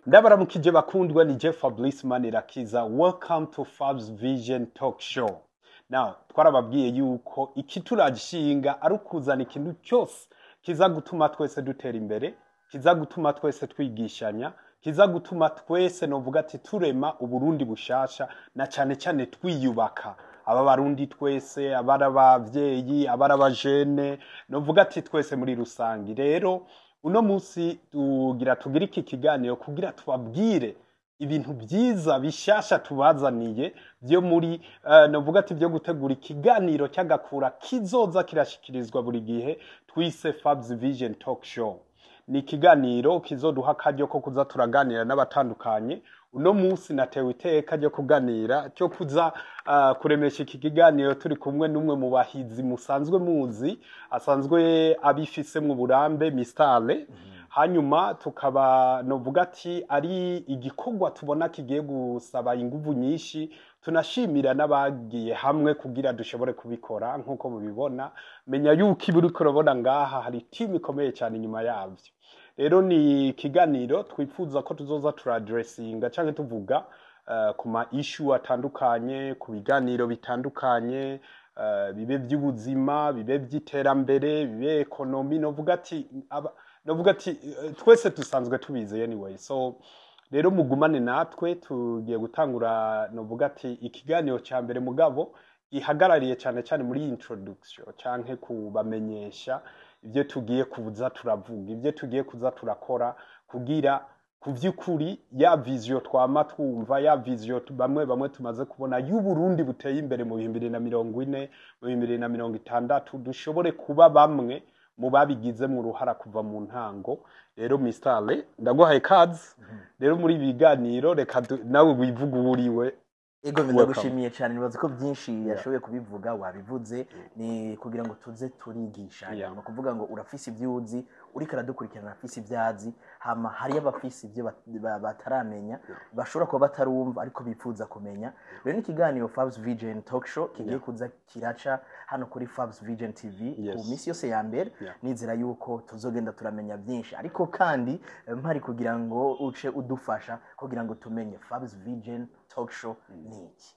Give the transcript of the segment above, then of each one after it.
Ndabaramukije bakundwa, ni Jeff Fabrice Manirakiza. Welcome to Fabs Vision Talk Show. Now, twarababwiye yuko ikituragishinga ari ukuzana ikintu cyose kiza gutuma twese dutera imbere, kiza gutuma twese twigishanya, kiza gutuma twese, novuga ati, turema Uburundi bushasha, na cyane cyane twiyubaka aba Barundi twese, abari abavyeyi, abari abajene, novuga ati twese muri rusangi. Rero uno munsi tugira tugire iki kiganiro kugira tubabwire ibintu byiza bishasha tubazaniye byo muri novuga ati byo gutegura ikiganiro cy'agakura kizoza kirashikirizwa buri gihe, twise Fabs Vision Talk Show. Ni ikiganiro kizoduha akaryo ko kuza turaganira n'abatandukanye. Uno munsi natewe iteka ryo kuganira, cyo kuza kuremesha iki kiganiro turi kumwe n'umwe mu bahizi musanzwe muzi, asanzwe abifise mu burambe, Mr. Ale. Hanyuma tukaba, novuga ati, ari igikorwa tubona kigiye gusaba inguvu nyinshi. Tunashimira n'abagiye hamwe kugira dushobore kubikora. Nk'uko mubibona, menya yuko ibi uriko urabona ngaha hari team ikomeye cyane inyuma yavyo. Rero ni ikiganiro twifuza ko tuzoza turadressinga canke tuvuga ku ma issue atandukanye, ku biganiro bitandukanye, bibe by'ubuzima, bibe by'iterambere, bibe economy, novuga ati twese dusanzwe tubizi anyway. So rero mugumane natwe, tugiye gutangura, novuga ati, ikiganiro cya mbere, mugabo gihagarariye cyane cyane muri introduction canke kubamenyesha ibyo tugiye kuza turavuga, ibyo tugiye kuza turakora, kugira ku vy'ukuri ya vision twama twumva, ya vision bamwe bamwe tumaze kubona y'Uburundi buteye imbere mu 2040, mu 2060, dushobore kuba bamwe mu babigizemo uruhara kuva mu ntango. Rero Mr. Ale, ndaguhaye kazi rero muri ibi biganiro, reka nawe wivuga uwo uriwe. Ego. Welcome. Ndagushimiye cyane. Nibaza ko byinshi yashoboye kubivuga, wabivuze. Ni kugira ngo tuze turigishanya. Ni ukuvuga ngo urafise ibyo uzi, uriko aradukurikirana afise ibyo azi, hama hariyo abafise ibyo bataramenya, bashobora kuba batarumva ariko bifuza kumenya. Rero ni ikiganiro Fabs Vision Talk Show kigiye kuza kiraca hano kuri Fabs Vision TV ku minsi yose ya mbere. Nizera yuko tuzogenda turamenya byinshi, ariko kandi mpari kugira ngo uce udufasha kugira ngo tumenye Fabs Vision Talk Show ni iki.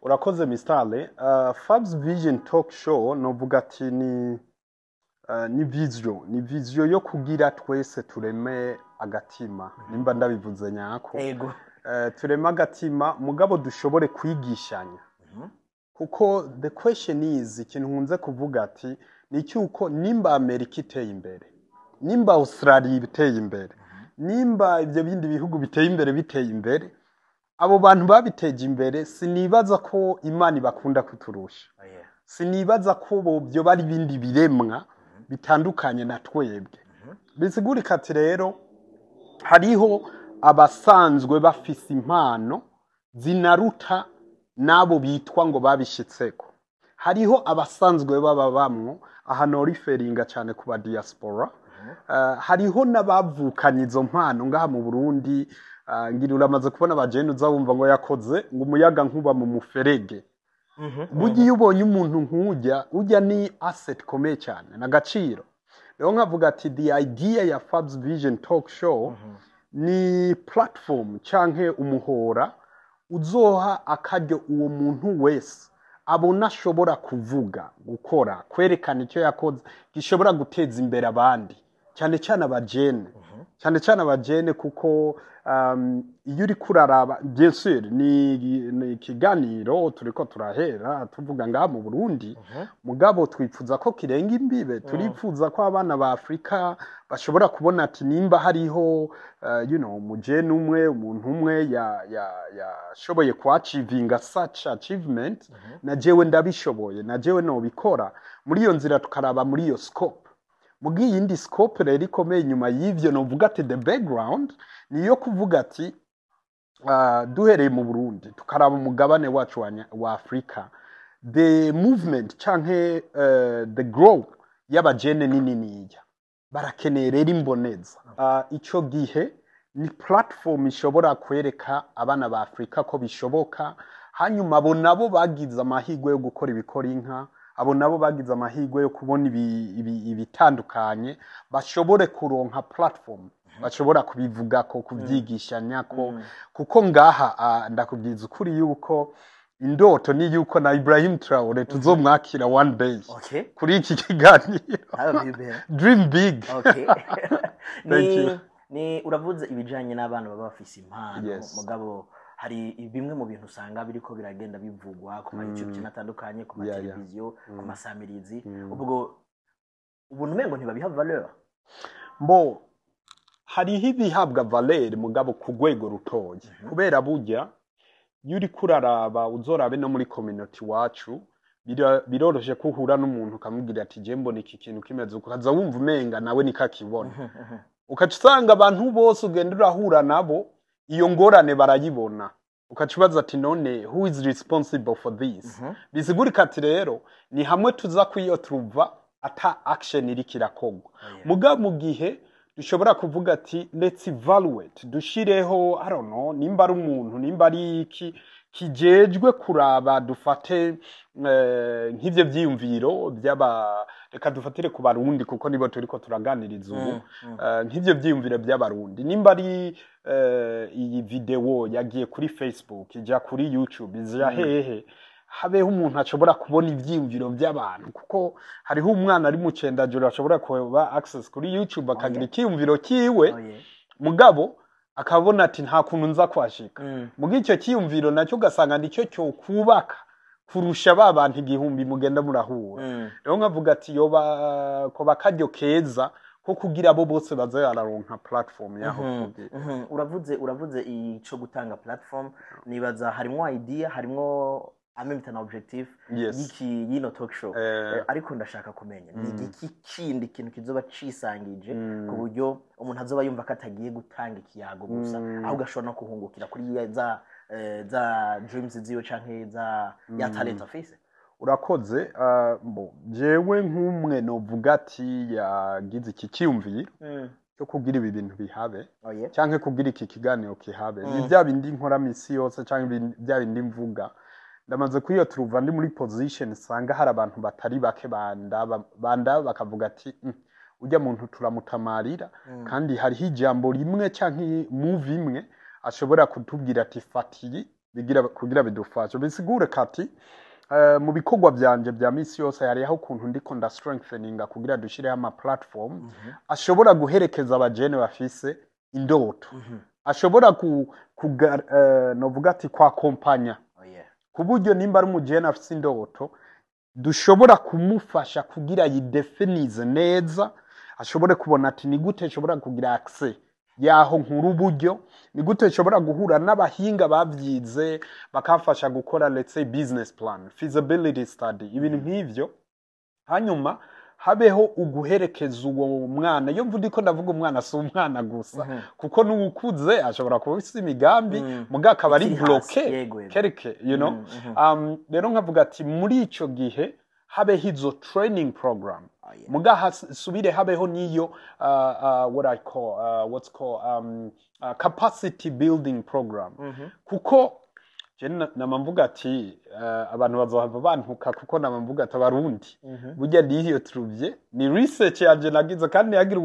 Urakoze, Mr. Ale. Fabs Vision Talk Show, novuga ati ni vision yo kugira twese tureme agatima, nimba ndabivuze nyako. Ego. Tureme agatima, mugabo dushobore kwigishanya, kuko the question is, ikintu nkunze kuvuga ati ni cyuko nimba Amerika iteye imbere, nimba Australia iteye imbere, nimba ibyo bindi bihugu biteye imbere biteye imbere, abo bantu babiteje imbere, sinibaza ko Imana ibakunda kuturusha. Sinibaza ko byo bari ibindi biremwa bitandukanye na twebwe. Bisigurika ati rero hariho abasanzwe bafise impano zinaruta n'abo bitwa ngo babishitseko, hariho abasanzwe baba bamwo aha, noriferinga cyane ku ba diaspora. Hariho n'abavukanye izo mpano ngaha mu Burundi. Ngira uramaze kubona abajene uza wumva ngo yakoze ngo umuyaga nkuba mu muferege. Burya iyo ubonye umuntu nk'ujya ujya, ni asset ikomeye cyane n'agaciro. Rero nkavuga ati the idea ya Fabs Vision Talk Show ni platform canke umuhora uzoha akaryo uwo muntu wese abona ashobora kuvuga, gukora, kwerekana icyo yakoze gishobora guteza imbere abandi, cyane cyane abajene, cyane cyane abajene, kuko iyo uriko uraraba, bien sûr ni ikiganiro turiko turahera tuvuga ngaha mu Burundi, mugabo twifuza ko kirenga imbibe. Turifuza ko abana ba Afrika bashobora kubona ati nimba hariho umujene umwe, umuntu umwe yashoboye kuachievinga such achievement, na jewe ndabishoboye, na jewe nobikora. Muri iyo nzira tukaraba muri iyo scope. Mugi yindi scope rero ikomeye inyuma y'ivyo, novuga ati the background niyo kuvuga ati duhereye mu Burundi, tukaraba umugabane wacu wa Afrika, the movement canke the growth y'abajene ni niniya, barakeneye rero imboneza. Ico gihe ni platform ishobora kwereka abana ba Afrika ko bishoboka. Hanyuma abo nabo bagize amahirwe yo gukora ibikora inka, abo nabo bagize amahirwe yo kubona ibitandukanye, bashobore kuronka platform. Bashobora kubivugako, kuvyigishanyako, kuko ngaha ndakubwiza ukuri yuko indoto ni yuko na Ibrahim Traore tuzomwakira one day kuri iki kiganiro. That would be better. Dream big. Thank you. Ni uravuze ibijanye n'abana baba bafise impano, mugabo hari bimwe mu bintu usanga biriko biragenda bivugwa ku ma YouTube channel atandukanye, ku ma televiziyo, ku masamirizi, ubwo ubuntu umengo ntibabiha valeur. Mbo hariho ibihabwa valeur, mugabo ku rwego rutoya, kubera burya iyo uriko uraraba, uzorabe no muri community wacu, biroroshe ko uhura n'umuntu ukamubwira ati: "Je mbona iki kintu kimeze uko", ukaza wumva umenga nawe niko akibona. Ukaca usanga abantu bose ugenda urahura nabo iyo ngorane barayibona, ukaca ubaza ati: "None who is responsible for this?" Bisigurika ati rero ni hamwe tuza kwiyo turuva ata action iriko irakorwa. Mugabo mu gihe dushobora kuvuga ati: "Let's evaluate", dushireho, I don't know, nimba ari umuntu, nimba ari iki kijejwe kuraba, dufate nk'ivyo vyiyumviro by'aba, reka dufatire ku Barundi kuko nibo turiko turaganiriza ubu. Nk'ivyo vyiyumviro by'Abarundi, nimba ari iyi video yagiye kuri Facebook, ija kuri YouTube, ija hehe, habeho umuntu ashobora kubona ivyiyumviro by'abantu, kuko hariho umwana ari mu Cendajuru ashobora kuba access kuri YouTube akagira ikiyumviro kiwe, mugabo akabona ati: "Nta kuntu nza kwashika." Muga icyo cyiyumviro nacyo ugasanga nicyo cyo kubaka kurusha ba bantu 1000 mugenda murahura. Rero nkavuga ati yoba koba akaryo keza ko kugira abo bose baze bararonka platform yaho kugira. Uravuze ico gutanga platform, nibaza harimwo idea, harimwo amemita na objectif y'iki y'ino talk show. Ariko ndashaka kumenya ni igiki kindi kintu kizoba cisangije ku buryo umuntu azoba yumva ko atagiye gutanga ikiyago gusa, ahubwo ashobora no kuhungukira kuri za dreams ziwe canke za ya talent afise. Urakoze. Bo jewe nk'umwe novuga ati yagize iki cyiyumviro cyo kugira ibi bintu bihabe canke kugira iki kiganiro kihabe, ni bya bindi nkora misi yose canke bya bindi mvuga. Ndamaze kuri iyo turuva ndi muri position sanga hari abantu batari bake bandaba bakavuga ati: "Ujya muntu turamutamarira, kandi hariho ijambo rimwe canke move imwe ashobora kutubwira ati fatiyi bigira kugira bidufashe." Bisigure kati mu bikorwa byanje bya misi yose hariho ukuntu ndiko nda strengtheninga kugira dushireho ama platform ashobora guherekeza abajene bafise indoto, ashobora novuga ati kwakompanya, ku buryo nimba ari umujene afise indoto dushobora kumufasha kugira yidefinize neza, ashobore kubona ati: "Ni gute nshobora kugira access yaho nkura uburyo? Ni gute nshobora guhura n'abahinga bavyize bakamfasha gukora, let's say, business plan, feasibility study?" Ibintu nk'ivyo. Hanyuma habeho uguherekeza uwo mwana. Iyo mvuga ko ndavuga umwana, si umwana gusa, kuko n'uwukuze ashobora kuba afise imigambi, muga akaba ari Ikiri hasi. bloqué Yego, yego. quelque. Rero nkavuga ati muri ico gihe habeho izo training program, muga hasubire habeho n'iyo what I call what's called capacity building program, kuko je nama mvuga ati abantu bazohava bantuka, kuko nama mvuga ati Abarundi burya niyo turuvye, ni research yanje nagize, kandi ntiyagira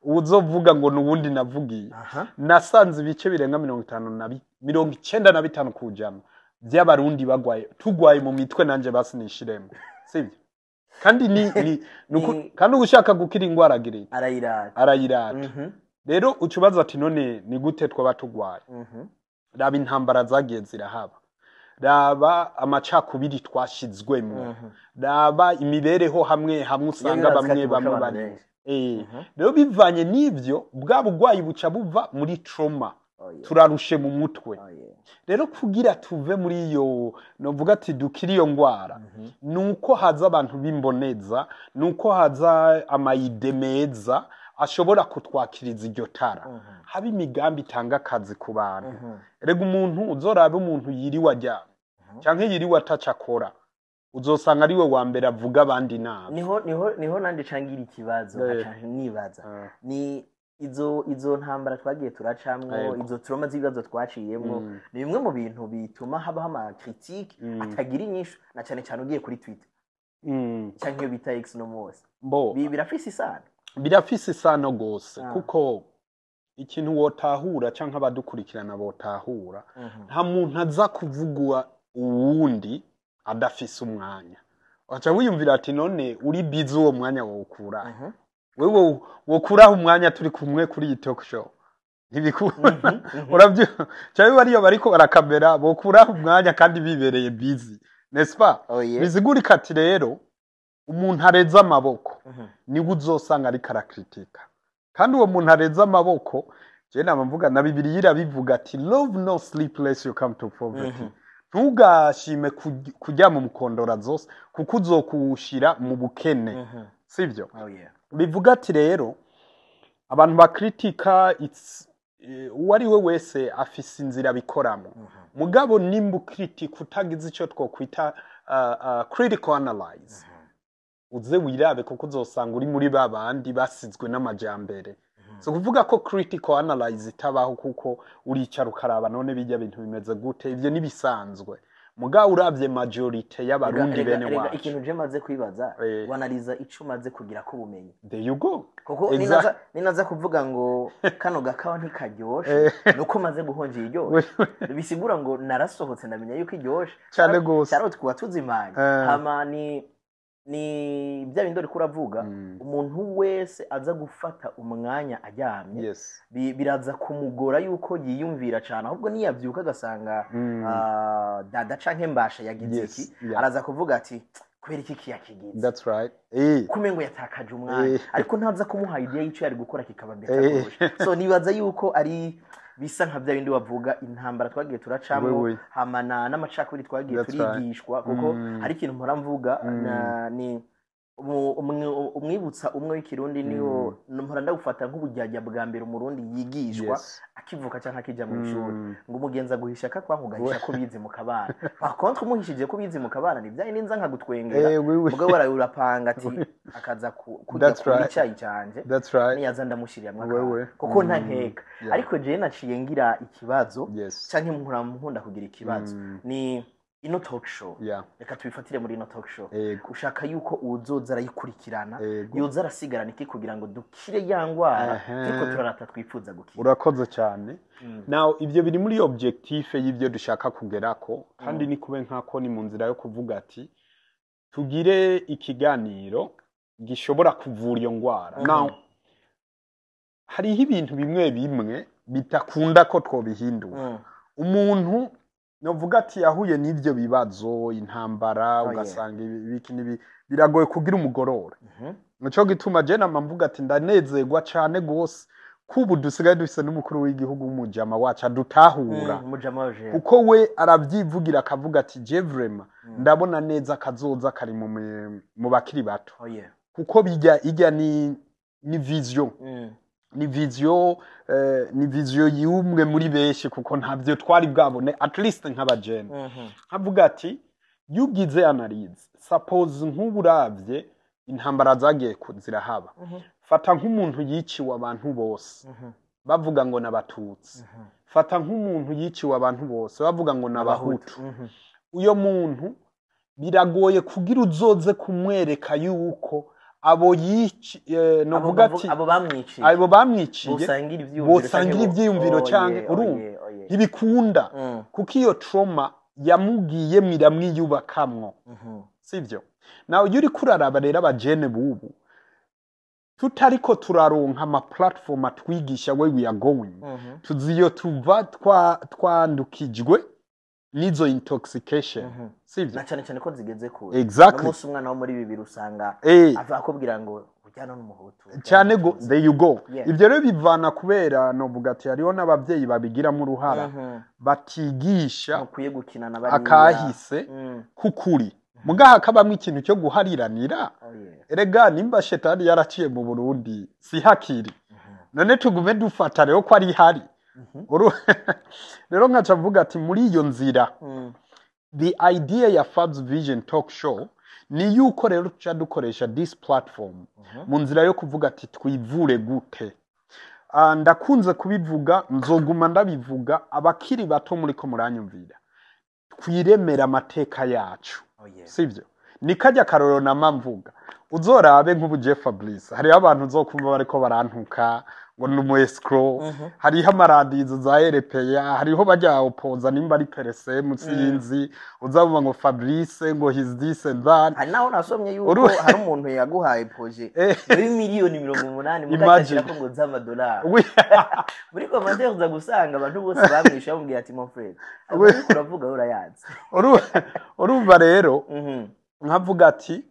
uwuzovuga ngo nuwundi navugiye. Nasanze ibice birenga 50 na 95% by'Abarundi bagwaye, tugwaye mu mitwe, nanje basi nishiremo, sibyo? Kandi ni kandi ushaka gukira ingwara agira iki? Arayirata. Arayirata. Rero ucubaza ati: "None ni gute twaba tugwaye?" Raba intambara zagiye zirahaba, raba amacakubiri twashizwemwo, raba imibereho hamwe hamwe usanga Iyo bamwe birazwi bamwe ko bari abantu benshi. Rero bivanye n'ivyo, bwa bugwayi buca buva muri trauma. Turarushe mu mutwe. Rero kugira tuve muri iyo, novuga ati dukire iyo ngwara, nuko haza abantu b'imboneza, nuko haza ama idées meza ashobora kutwakiriza iryo tara, haba imigambi itanga akazi ku bantu. Rega umuntu uzorabe, umuntu yiriwe aryamye canke yiriwe ataca akora, uzosanga ariwe wa mbere avuga abandi nabi. Niho nanje cangira ikibazo, nkaca nibaza ni izo ntambara twagiye turacamwo, izo trauma z'ibibazo twaciyemwo, ni bimwe mu bintu bituma habaho ama critique atagira inyishu, na cane cane ugiye kuri Twitter canke iyo bita X no mose. Mbo Birafise isano. Birafise isano gose, kuko Ikintu wotahura canke abadukurikirana botahura, nta muntu aza kuvugwa uwundi adafise umwanya. Waca wiyumvira ati: "None uri busy, uwo mwanya wowukura wewe? Wokuraho umwanya turi kumwe kuri iyi talk show?" Ntibikunda, uravyo. Cyangwa bariyo bariko barakamera, bokuraho umwanya kandi bibereye busy, n'est-ce pas? Oh, yeah. Bizigurika ati rero umuntu areze amaboko niwe uzosanga ariko arakritika. Kandi uwo muntu areze amaboko, je nama mvuga, na Bibiliya irabivuga ati: "Love no sleep lest you come to poverty." Ntugashime kuryama mukondora zose, kuko uzokuwushira mu bukene, sivyo? Oh, yeah. Bivuga ati rero abantu bakritika, uwo ari we wese afise inzira abikoramo. Mugabo nimba ukritika utagize icyo twokwita critical analyze, uze wirabe, kuko uzosanga uri muri ba bandi basizwe n'amajambere. So kuvuga ko critical analyze itabaho, kuko uricara ukaraba: none bijya bintu bimeze gute? Ivyo nibisanzwe. Mugabo uravye majorité y'Abarundi bene wacu, Ikintu je maze kwibaza, wanariza ico umaze kugira ko ubumenyi. There you go. Kuko ninaza kuvuga ngo kano gakawa ntikaryoshe, nuko maze guhonja iryoshe, bisigura ngo narasohotse, ndamenya yuko iryoshe. Cane gose. Cyaro twuba tuzimanye. Hama ni bya bindi uriko uravuga, umuntu wese aza gufata umwanya aryamye, biraza kumugora yuko yiyumvira cyane. Ahubwo niyabyuka agasanga dada canke mbasha yagize iki, araza kuvuga ati: "Kubera iki kiyakigize?" That's right. Kumengo yatakaje umwanya. Ariko ntaza kumuha idea y'icyo yari gukora kikaba better kurusha. So nibaza yuko ari bisa nka bya bindi bavuga, intambara twagiye turacamo, hamana n'amacakubiri twagiye That's right. turigishwa. Kuko hari ikintu mpora mvuga, ni umwibutsa umwe w'Ikirundi, niwo mpora ndawufata nk'ubujyajya bwa mbere Umurundi yigishwa akivuka cyangwa akijya mu ishuri, ngo umugenzi aguhisha akakwanka, ugahisha ko bize mu kabana. Par contre, umuhishije ko bize mu kabana, ni bya ninza nkagutwengera. Oui, oui. Mugabo waraye urapanga ati akaza kurya That's kunywa right. icyayi cyanjye, That's right. niyaza ndamushyiriramwo Wewe. akantu, kuko nta nkeka. Ariko jewe naciye ngira ikibazo, canke nkura nkunda kugira ikibazo, ni ino talk show. Reka tubifatire muri ino talk show. Ushaka yuko uwuzoza arayikurikirana, yoza arasigarana iki kugira ngo dukire ya ngwara turiko turarata, twifuza gukira? Urakoze cyane. Now, ibyo biri muri objectif y'ibyo dushaka kugerako, kandi ni kube nkako ni mu nzira yo kuvuga ati tugire ikiganiro gishobora kuvura iyo ngwara. Now, hariho ibintu bimwe bimwe bidakunda ko twobihindura. Umuntu novuga ati yahuye n'ibyo bibazo, intambara, ugasanga ibiki n'ibi, biragoye kugira umugorore. Nico gituma je nama mvuga ati ndanezerwa cane gose kubu dusigaye dufise n'umukuru w'igihugu w'umujama wacu adutahura. Mujama waje. Kuko we arabyivugira, akavuga ati: "Je vraiment ndabona neza kazoza kari mu bakiri bato." Kuko bijya ijya ni vision, ni vision, ni vision y'umwe muri benshi, kuko ntabyo twari bwabone, at least nk'abajene. Nkavuga ati iyo ugize analyse, suppose nk'ubu uravye intambara zagiye zirahaba, fata nk'umuntu yiciwe abantu bose bavuga ngo n'Abatutsi, fata nk'umuntu yiciwe abantu bose bavuga ngo n'Abahutu, uyo muntu biragoye kugira uzoze kumwereka yuko abo yici, novuga ati abo bamwiciye, abo bamwiciye bosangira ivyiyumviro, bosangira canke ivyiyumviro, canke urumva, ntibikunda, kuko iyo trauma yamugiyemwo iramwiyubakamwo, sivyo? Nawe iyo uriko uraraba rero abajene bubu, tutariko turaronka ama platform atwigisha where we are going, tuzi iyo tuva, twandukijwe n'izo intoxication, sivyo? Na cyane cyane ko zigeze kure. Umunsi umwana wo muri 20 usanga ava akubwira ngo ujyana n'Umuhutu. Cyane go, there you go. Ibyo rero bivana kubera novuga ati hariho n'ababyeyi babigiramo uruhara, batigisha mukwiye gukina na bariya. Akahise k'ukuri, mugaha hakabamwo ikintu cyo guhariranira. Erega nimba shetani yaraciye mu Burundi, si hakiri none tugume dufata rero ko ari hari. Rero nkaca mvuga ati muri iyo nzira, the idea ya Fabs Vision Talk Show ni yuko rero tuca dukoresha this platform mu nzira yo kuvuga ati twivure gute. Ndakunze kubivuga, nzoguma ndabivuga: abakiri bato muriko muranyumvira, twiremera amateka yacu, sivyo? Ni kajya karorero nama mvuga, uzorabe nk'ubu je Fabrice, hariho abantu uzokumva bariko barantuka Ngo ni umu escroc. Hariho amaradizo za RPA, hariho bajya opoza, nimba ari PRSM, sinzi, uzavuga ngo Fabrice ngo he's this and that. Hari naho nasomye yuko hari umuntu yaguhaye projet muri miliyoni 80, Imagine. mugacashira ko ngo z'amadolari. Muri commentaire uza gusanga abantu bose bamwishe bamubwira ati: "Mon frère, ariko uravuga urayazi." Urumva rero, nkavuga ati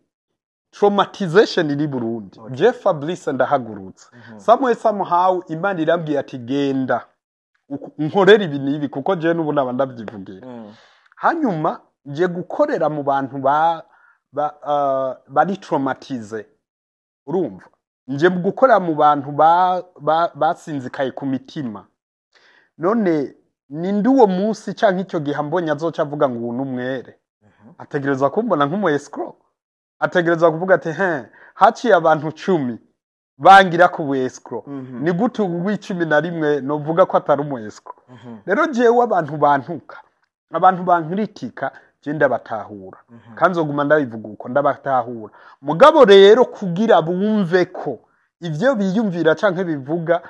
traumatization iri Burundi. Je Fabrice ndahagurutse, somewhere somehow Imana irambwiye ati: "Genda nkorere ibi n'ibi," kuko je n'ubu naba ndabyivugira. Hanyuma nje gukorera mu bantu ba bari traumatisé. Urumva, nje gukorera mu bantu basinzikaye ku mitima. None ninde uwo munsi canke icyo gihe ambonye azoca avuga ngo ubu n'umwere? Ategerezwa kumbona nk'umu escroc, ategerezwa kuvuga ati: "He, haciye abantu 10 bangira ku escroc, ni gute uw'11 novuga ko atari umu escroc?" Rero jewe abantu bantuka, abantu bankritika, je ndabatahura, kandi nzoguma ndabivuga uko ndabatahura. Mugabo rero kugira bumve ko ivyo biyumvira canke bivuga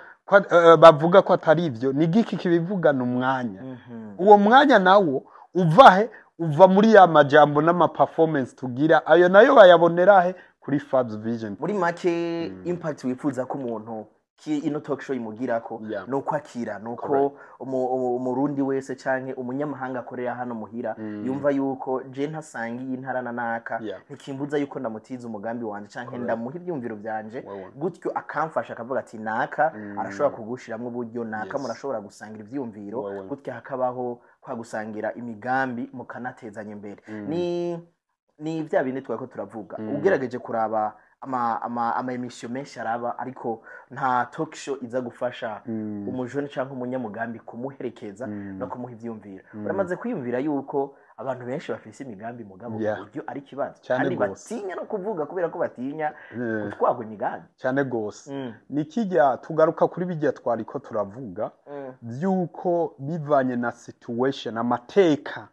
bavuga ko atari ivyo, ni giki kibivuga? Ni umwanya. Uwo mwanya nawo uva he? Uva muri ya majambo n'ama performance tugira. Ayo nayo bayabonera he? Kuri Fabs Vision. Muri make, impact wifuza ko umuntu ki ino talk show imugirako ni uko akira, ni uko umurundi wese canke umunyamahanga akorera hano muhira yumva yuko je ntasangiye intara na naka, ntikimbuza yuko ndamutiza umugambi wanje canke ndamuha ivyumviro vyanje, Wewe. gutyo akamfasha, akavuga ati: "Naka arashobora kugushiramwo uburyo, naka murashobora gusangira ivyumviro." Wewe. Gutyo hakabaho kwa gusangira imigambi, mukanatezanya imbere. Ni bya bindi twari ko turavuga. Ugerageje kuraba ama émission menshi araba, ariko nta talk show iza gufasha umujoni cyangwa umunyamugambi, kumuherekeza no kumuha ivyumviro. Uramaze kwiyumvira yuko abantu benshi bafise imigambi, mugabo uburyo ari ikibazo, Cyane kandi gose. batinya no kuvuga kubera ko batinya gutwarwa imigambi? Cyane gose. Ni kijya tugaruka kuri bijya twariko turavuga, by'uko bivanye na situation, amateka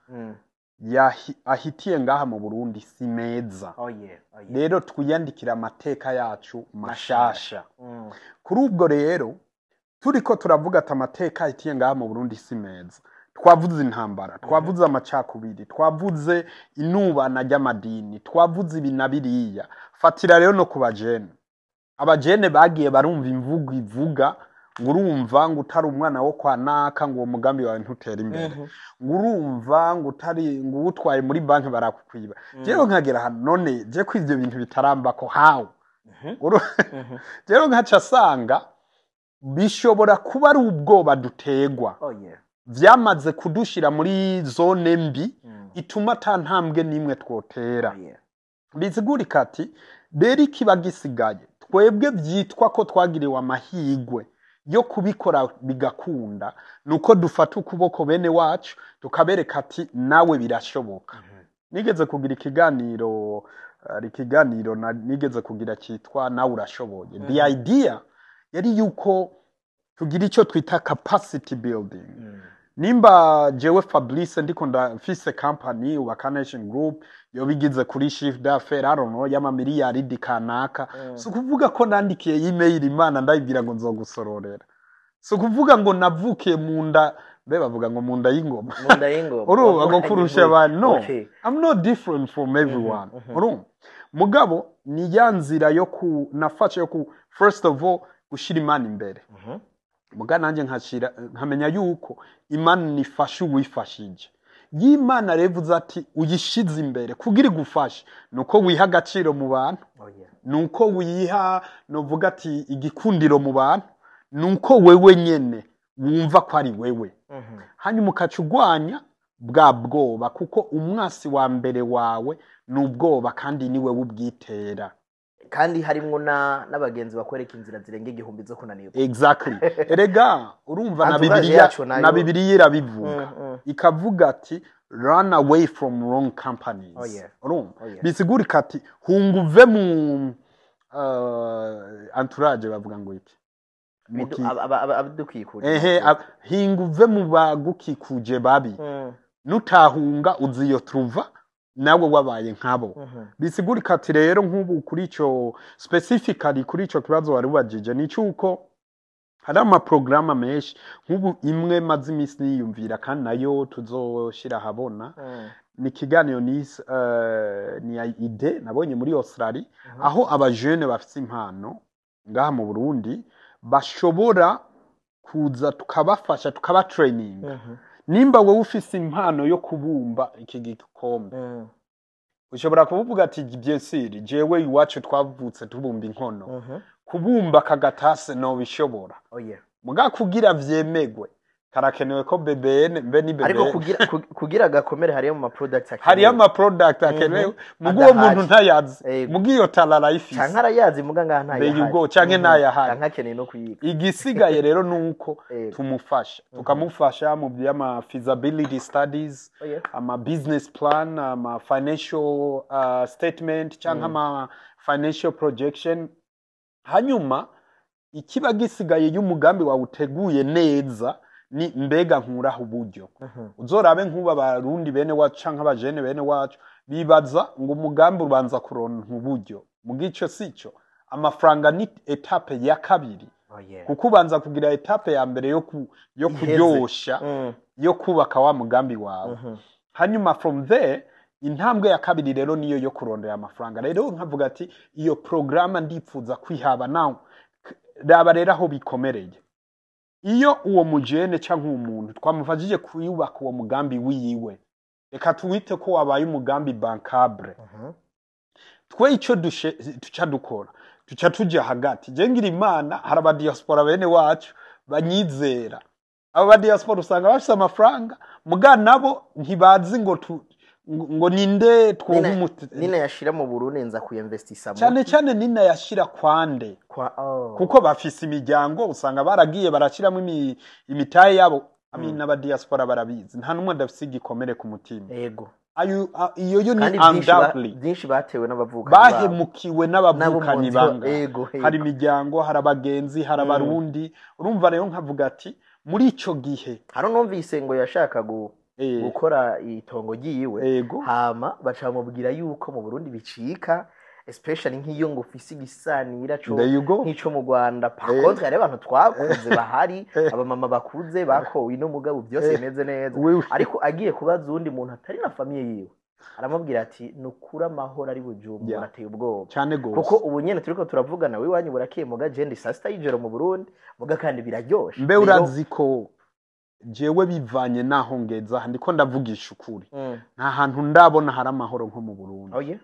ahitiye ngaha mu Burundi si meza. Oh yeah. Rero twiyandikira amateka yacu mashasha. Kuri ubwo rero turiko turavuga ati amateka ahitiye ngaha mu Burundi si meza. Twavuze intambara, twavuze amacakubiri, twavuze inubana ry'amadini, twavuze ibi na biriya. Fatira rero no ku bajene. Abajene bagiye barumva imvugo ivuga ngo urumva ngo utari umwana wo kwa naka, ngo uwo mugambi wawe ntutera imbere, ngo urumva ngo utari, ngo uwutwaye muri banki barakukwiba. Jewe nkagera hano, none je ko ivyo bintu bitarambako, how? Rero nkaca asanga bishobora kuba ari ubwoba dutegwa, vyamaze kudushira muri zone mbi ituma ata ntambwe n'imwe twotera. Bizigurika ati rero ikiba gisigaye, twebwe byitwa ko twagiriwe amahigwe yo kubikora bigakunda, nuko dufata ukuboko bene wacu tukabereka ati: "Nawe birashoboka." Nigeze kugira ikiganiro, hari ikiganiro nigeze kugira cyitwa "Nawe urashoboye". The idea yari yuko tugira icyo twita capacity building. Nimba jewe Fabrice ndiko ndafise company Ubaka Nation Group, yoba igize kuri chiffre d'affaires, I don't know, y'amamiliyaridi kanaka, si ukuvuga ko nandikiye email Imana ndayibwira ngo nzogusororera. Si ukuvuga ngo navukiye mu nda, mbe bavuga ngo mu nda y'ingoma. Mu nda y'ingoma. Urumva ngo kurusha abantu? No. I'm not different from everyone. Urumva, mugabo ni ya nzira yo ku nafashe yo ku first of all gushira Imana imbere. Muga nanjye nkashira, nkamenya yuko Imana nifasha uwifashije. Y'Imana rero ivuze ati uyishize imbere kugira igufashe, nuko wiha agaciro mu bantu, nuko wiha, novuga ati, igikundiro mu bantu, nuko wewe nyene wumva ko ari wewe. Hanyuma ukaca ugwanya bwa bwoba, kuko umwasi wa mbere wawe ni ubwoba, kandi ni wewe ubwitera. Kandi harimwo n'abagenzi bakwereka inzira zirenga 1000 zo kunanirwa. Exactly. Erega urumva na Entourage Bibiliya yacu nayo. Na Bibiliya irabivuga, ikavuga ati: "Run away from wrong companies." Urumva, bisigurika ati hunga uve mu entourage, bavuga ngo iki? Abadukikuje. Ehe, hinga uve mu bagukikuje babi. Nutahunga uziyo truva nawe wabaye nkabo. Bisigurika ati rero nk'ubu kuri ico, specifically kuri ico kibazo wari ubajije, ni cyuko Hari amaporogaramu menshi, nk'ubu imwe maze iminsi niyumvira kandi nayo tuzoshira ahabona, ni ikiganiro ni ya idée nabonye muri Australia, aho abajene bafite impano ngaha mu Burundi bashobora kuza tukabafasha, tukaba training. Nimba wowe ufise impano yo kubumba iki gikombe, ushobora kuvuga ati: "Bien sûr, jewe iwacu twavutse tubumba inkono, kubumba kagatase no bishobora." Oh yeah. Muga kugira vyemegwe karakenewe ko BBN mbe ni BBN. Ariko kugira gakomere hariyo mu ma products akenewe. Hariyo ama product akenewe, muga uwo Adahari. muntu ntayazi. Muga iyo talent arayifise. Canke arayazi muga ngaha ntayahari. There you go, canke ntayahari. Canke akeneye no kuyiga. Igisigaye rero nuko tumufasha, tukamufasha mu by'ama feasibility studies, ama business plan, ama financial statement cyangwa ama financial projection. Hanyuma ikiba gisigaye y'umugambi wawe uteguye neza ni: mbega nkuraho uburyo? Uzorabe nk'ubu Abarundi bene wacu canke abajene bene wacu bibaza ngo umugambi ubanza kuronka uburyo. Muga ico sico, amafaranga ni étape ya kabiri, kuko ubanza kugira étape ya mbere yo Iheze. kuryosha, yo kubaka wa mugambi wawe. Hanyuma from there intambwe ya kabiri rero niyo yo kurondera amafaranga. Rero nkavuga ati iyo porogaramu ndipfuza kwihaba nawe. Raba rero aho bikomereye, iyo uwo mujene cyangwa uwo muntu twamufashije kuyubaka uwo mugambi wiwe, reka tuwite ko wabaye umugambi bankable, twe icyo tuca dukora, tuca tujya hagati. Je ngira Imana, hari abadiaspora bene wacu banyizera. Abo badiaspora usanga bafise amafaranga, muga nabo ntibazi ngo ninde twuha umuti. Nina yashira mu Burundi nza kuyinvestisa mu Cyane cyane nina yashira kwande? Kwa, oh. Kuko bafise imiryango, usanga baragiye barashiramo imitahe yabo. I mean, n'abadiaspora barabizi, nta n'umwe adafise igikomere ku mutima. Iyo yo ni Kandi undoubtedly byinshi batewe n'abavukanyi babo. Bahemukiwe n'abavukanyi N'abo mu banga. Ego. Hari imiryango, hari abagenzi, hari Abarundi. Urumva rero nkavuga ati muri ico gihe Hano numvise ngo yashaka gukora itongo ryiwe, hama baca bamubwira yuko mu Burundi bicika, especially nk'iyo ngo ufise igisanira co There you go. nk'ico mu Rwanda. Par contre hari abantu twakuze bahari, abamama bakuze bakowe ino, mugabo byose bimeze neza. Oui, oui. Ariko agiye kubaza uwundi muntu atari na famille yiwe, aramubwira ati: "Ni ukuri amahoro ari Bujumbura ateye ubwoba." Cyane gose. Kuko ubu nyene turiko turavugana, wiwanyu burakeye, muga je ndi saa sita y'ijoro mu Burundi, muga kandi biraryoshe. Mbe Rero- urazi ko jewe bivanye naho ngeza aha, ndiko ndavugisha ukuri, nta hantu ndabona hari amahoro nko mu Burundi. Oh yeah.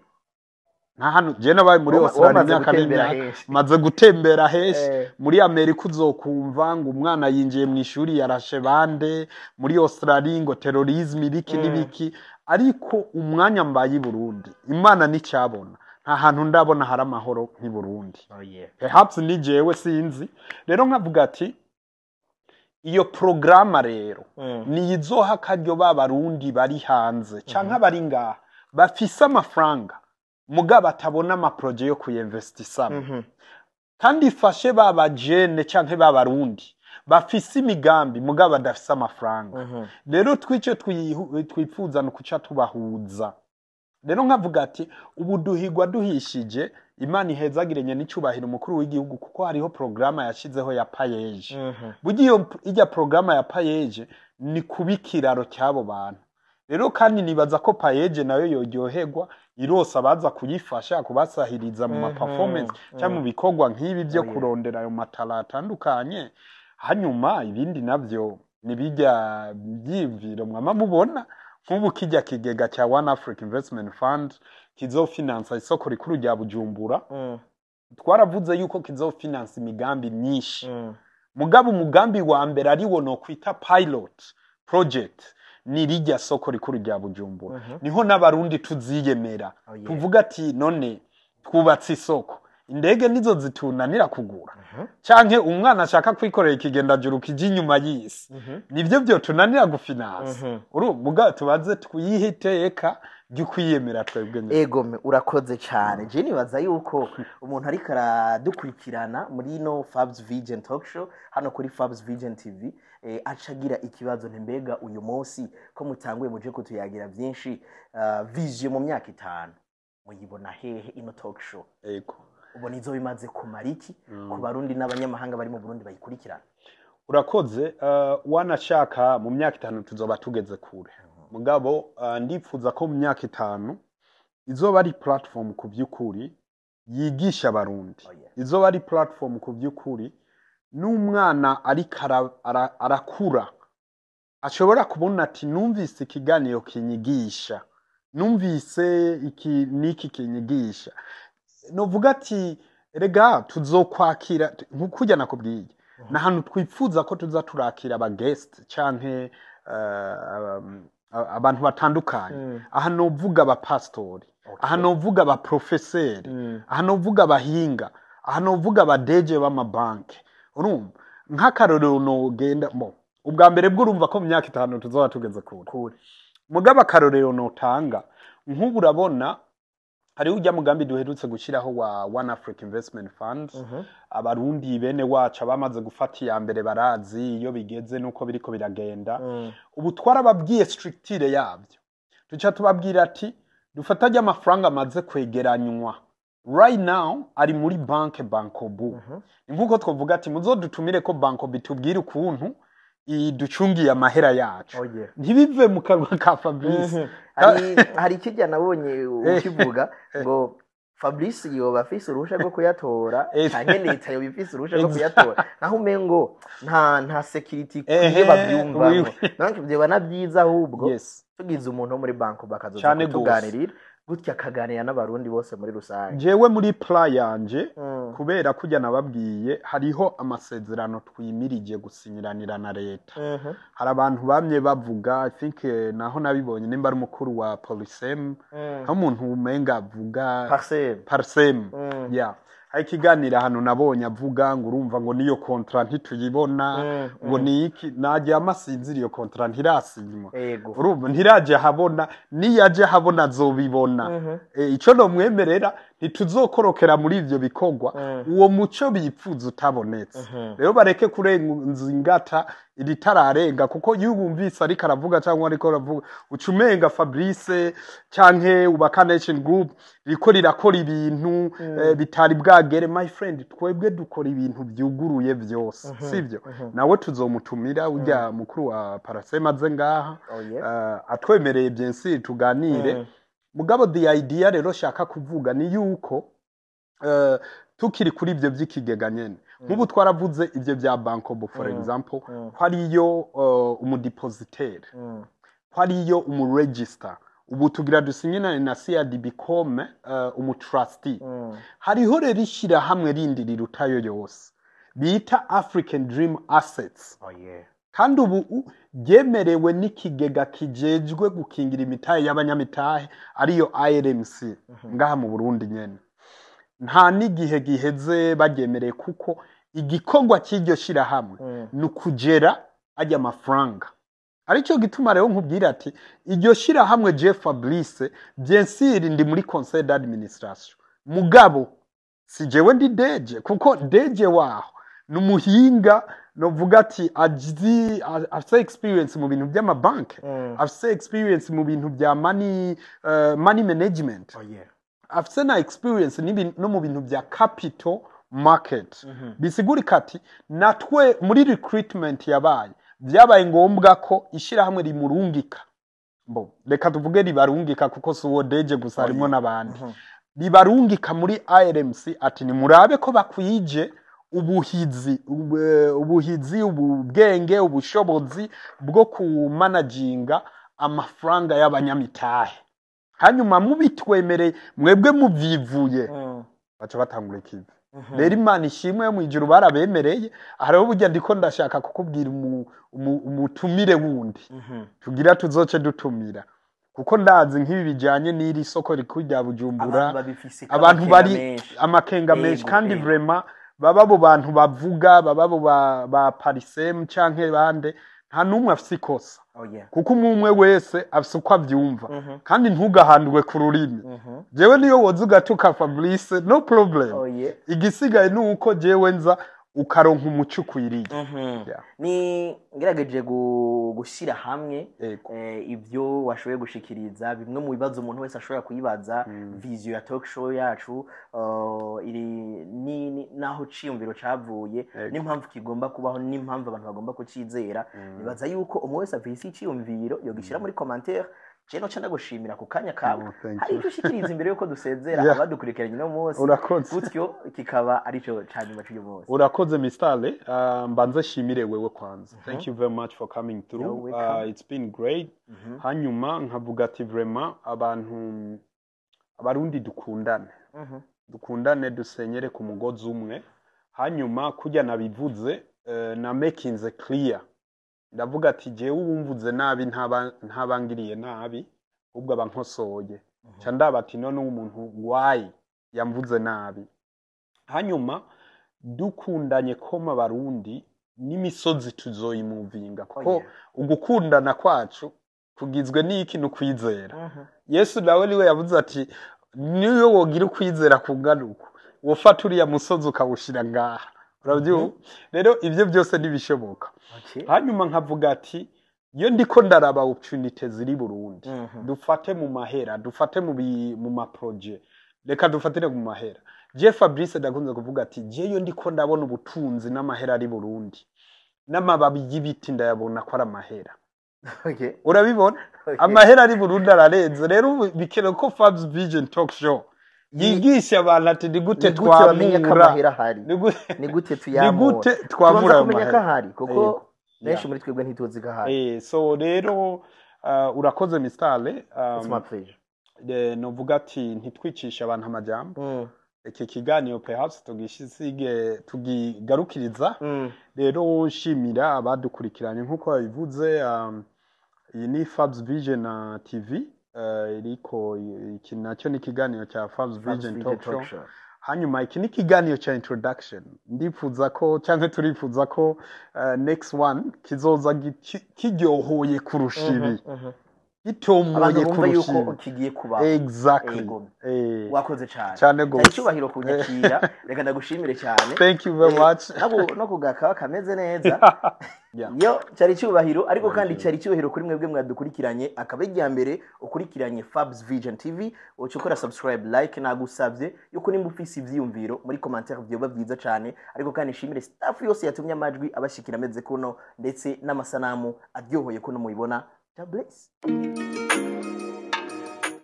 Nta hantu. Je nabaye muri Wowe Australia umaze imyaka gutembera n'imyaka, henshi. maze gutembera henshi. Muri Amerika uzokumva ngo umwana yinjiye mu ishuri yarashe bande, muri Australia ngo terrorisme ibiki n'ibiki, ariko umwanya mbaye i Burundi, Imana nticyabona, nta hantu ndabona hari amahoro nk'i Burundi. Oh yeah. Perhaps ni jewe, sinzi. Rero nkavuga ati iyo porogaramu rero ni izoha akaryo ba Barundi bari hanze canke abari ngaha bafise amafaranga muga batabona amaproje yo kuyinvestisamo, kandi ifashe ba bajene canke ba Barundi bafise imigambi muga badafise amafaranga. Rero twice twipfuza ni ukuca tubahuza. Rero nkavuga ati ubu duhigwa duhishije. Imana ihezagire n'icubahiro umukuru w'igihugu, kuko hariho porogaramu yashizeho ya PAEEJ. Burya iyo ijya porogaramu ya PAEEJ ni kuba ikiraro cy'abo bantu. Rero kandi nibaza ko PAEEJ nayo yoryoherwa irose abaza kuyifasha, kubasahiriza mu ma performance cyangwa mu bikorwa nk'ibi byo Oh, yeah. kurondera ayo matara atandukanye. Hanyuma ibindi navyo ni bijya byiyumviro mwama mubona, nk'ubu kijya kigega cya One Africa Investment Fund kizofinansa isoko rikuru rya Bujumbura. Twaravuze yuko kizofinansa imigambi myinshi, mugabo umugambi wa mbere ariwo no kwita pilot project ni rijya soko rikuru rya Bujumbura. Niho n'Abarundi tuziyemera, Oh, yeah. tuvuga ati: "None twubatse isoko, indege nizo zitunanira kugura, canke umwana ashaka kwikorera ikigendajuru kija inyuma y'isi, nivyo vyotunanira gufinansa?" Muga tubaze twihe iteka ryo kwiyemera twebwe nyene. Egome, urakoze cyane. Je nibaza yuko umuntu ariko aradukurikirana muri ino Fabs Vision Talk Show hano kuri Fabs Vision TV, aca agira ikibazo nti: mbega uyu munsi ko mutanguye muje kutuyagira byinshi, vision mu myaka 5 muyibona hehe ino talk show? Ubona izo bimaze kumara iki ku Barundi n'abanyamahanga bari mu Burundi bayikurikirana? Urakoze. Wanashaka mu myaka 5 tuzoba tugeze kure, mugabo ndipfuza ko mu myaka 5 izoba ari platform ku by'ukuri yigisha Abarundi, izoba ari platform ku by'ukuri n'umwana ariko arakura ashobora kubona ati: "Numvise ikiganiro kinyigisha, numvise iki n'iki kinyigisha." Novuga ati rega tuzokwakira nk'ukurya nakubwiye, ni ahantu twifuza ko tuza turakira aba guest canke abantu batandukanye. Aha novuga abapasitori, aha novuga abaprofeseri, aha novuga abahinga, aha novuga aba DG b'amabanki. Urumva, nk'akarorero nogenda mo ubwa mbere bwo, urumva ko mu myaka 5 tuzoba tugeze kure. Kure. Mugabo akarorero notanga, nk'ubu urabona hariho ujya mugambi duherutse gushyiraho wa One Africa Investment Fund. Abarundi bene wacu abamaze gufata iya mbere barazi iyo bigeze nuko biriko biragenda. Ubu twarababwiye structure yabyo, duca tubabwira ati dufatage amafaranga amaze kwegeranywa, right now ari muri banke Bancobu. Ni nkuko twavuga ati muzodutumire ko Bancobu itubwire ukuntu iducungiye amahera yacu, ntibive mu kanwa ka Fabrice. Hari ikijya nabonye ukivuga ngo Fabrice yoba afise uruhusha rwo kuyatora, canke leta yoba ifise uruhusha rwo kuyatora, naho umengo nta security ikwiye bavyumvamwo. Donc vyoba na vyiza ahubwo tugize umuntu wo muri banki bakazoza Cane gose. kutuganirira gutya, akaganira n'Abarundi bose muri rusange. Jewe muri plan yanje, kubera kujya nababwiye, hariho amasezerano twimirije gusinyiranira na leta. Hari abantu bamye bavuga, I think naho nabibonye, nimba ari umukuru wa Polisem, aho umuntu umenga avuga Parcel. Parsem. Yeah, hari ikiganiro ahantu nabonye avuga ngo urumva ngo niyo contrat ntituyibona, ngo ni iki, najya amasinzira, iyo contrat ntirasinywa. Urumva ntiraje ahabona, niyaje ahabona azobibona. Ico nomwemerera, ntituzokorokera muri ivyo bikorwa uwo muco bipfuza utabonetse. Rero bareke kurenza ingata iritararenga, kuko iyo wumvise ariko aravuga cyangwa ariko aravuga, uca umenga Fabrice canke Ubaka Nation Group riko rirakora ibintu bitari bwagere. My friend, twebwe dukora ibintu byuguruye byose, sivyo? Nawe tuzomutumira ujya mukuru wa Parasema aze ngaha. Atwemereye bien sûr tuganire. Mugabo the idea rero shaka kuvuga ni yuko tukiri kuri ibyo by'ikigega nyene, nk'ubu twaravuze ibyo bya Bancobu, for example, ko ariyo umu dépositaire, ko ariyo umu register. Ubu tugira dusinyinane na CRDB comme umu trustee. Hariho rero ishyirahamwe rindi rirutayo yose bita African Dream Assets, kandi ubu ryemerewe n'ikigega kijejwe gukingira imitahe y'abanyamitahe, ariyo ARMC ngaha mu Burundi nyene. Nta n'igihe giheze baryemereye, kuko igikorwa cy'iryo shirahamwe ni ukugera ajya amafaranga. Aricyo gituma rero nkubwira ati iryo shirahamwe, je Fabrice, bien sûr ndi muri conseil d'administration, mugabo si jewe ndi DG, kuko DG waho ni umuhinga, novuga ati azi, afise experience mu bintu by'amabanki, afise experience mu bintu bya money management, afise na experience no mu bintu bya capital market. Bisigurika ati natwe muri recruitment yabaye, byabaye ngombwa ko ishyirahamwe rimurungika, bo reka tuvuge ribarungika, kuko si uwo DG gusa, harimo n'abandi, ribarungika muri ARMC ati nimurabe ko bakwije ubuhizi, ubuhizi, ubwenge, ubushobozi bwo kumanaginga amafaranga y'abanyamitahe. Hanyuma mubitwemereye mwebwe muvyivuye, baca batangura ikivi. Rero Imana ishimwe yo mwijuru, barabemereye. Aha rero burya ndiko ndashaka kukubwira umutumire wundi tugira tuzoce dutumira, kuko ndazi nk'ibi bijanye n'iri soko rikuru rya Bujumbura, abantu babifise abantu amakenga bari menshi. Amakenga menshi. Kandi vraiment baba abo bantu bavuga, baba abo ba Parisem canke bande, nta n'umwe afise ikosa, kuko umwe umwe wese afise uko avyumva. Kandi ntugahandwe ku rurimi. Jewe niyo woza ugatuka Fabrice, no problem. Igisigaye ni uko jewe nza Ukaronka umuco ukwiriye. Yeah. Ni ngerageje gushyira hamwe ibyo washoboye gushikiriza, bimwe mu bibazo umuntu wese ashobora kuyibaza, vision ya talk show yacu iri naho ciyumviro cavuye, n'impamvu kigomba kubaho, n'impamvu abantu bagomba kucizera. Nibaza yuko umwe wese afise iciyumviro yogishyira muri commentaire. Je noca ndagushimira ku kanya kawe. Oh, thank Hari you. icyo ushikiriza imbere yuko dusezera abadukurikiranye uno munsi? Urakoze. Gutyo kikaba arico ca nyuma c'uyu munsi. Urakoze, Mr. Ale. Mbanze shimire wewe kwanza. Thank you very much for coming through. You're welcome. It's been great. Hanyuma nkavuga ati vraiment abantu, Abarundi, dukundane, dukundane, dusenyere ku mugozi umwe. Hanyuma kurya nabivuze, na making clear, ndavuga ati jewe uwumvuze nabi ntabangiriye nabi, ahubwo aba nkosoye. Ca ndaba ati none umuntu why yamvuze nabi? Hanyuma dukundanye koma Abarundi, n'imisozi tuzoyimuvinga, kuko ugukundana kwacu kugizwe n'iki? N'ukwizera. Yesu nawe niwe yavuze ati niyo wogira ukwizera kungana uku, wofata uriya musozi ukawushira ngaha. Urabyumva? Rero ibyo byose ntibishoboka. Hanyuma nkavuga ati iyo ndiko ndaraba opportunity ziri Burundi, dufate mu mahera, dufate mu ma projet, reka dufatire mu mahera. Je Fabrice ndakunze kuvuga ati je iyo ndiko ndabona ubutunzi n'amahera ari Burundi, n'amababi y'ibiti ndayabona ko ari amahera. Urabibona? Okay. Amahera ari Burundi ararenze. Rero ubu bikenewe ko Fabs Vision Talk Show yigisha abantu ati ni gute Ni gute bamenya ko twamura amahera ahari? Ni gute Ni gute ni tuyamura? gute Tubanza twamura ayo kumenya ko mahera? ahari, kuko benshi muri twebwe ntituzi ko ahari. So rero urakoze, Mr. Ale. It's my pleasure. Novuga ati ntitwicishe abantu amajambo. Iki kiganiro perhaps tugisige tugigarukiriza. Rero nshimira abadukurikiranye nk'uko babivuze. Iyi ni Fabs Vision TV, iriko iki nacyo ni ikiganiro cya Fabs Fabs Vision Vision Talk Show. Talk Show. Hanyuma iki ni ikiganiro cya introduction. Ndifuza ko, cyangwa turifuza ko next one kizoza kiryohoye kurusha ibi, gitomoye Abantu bumva kurusha yuko ibi. kigiye kubaho. Exactly. Yego. Wakoze cyane. Cyane Cyari gose. icyubahiro kunyakira, reka ndagushimire cyane. Thank you very much. No kugakaba kameze neza. Yo cyari icyubahiro, ariko kandi cyari icyubahiro kuri mwebwe mwadukurikiranye, akaba irya mbere ukurikiranye Fabs Vision TV, uca ukora subscribe, like. Nagusabye yuko nimba ufise ivyiyumviro muri commentaire vyoba byiza cyane. Ariko kandi nshimire staff yose yatumye amajwi abashikira ameze kuno, ndetse n'amasanamu aryohoye kuno mubibona. God bless.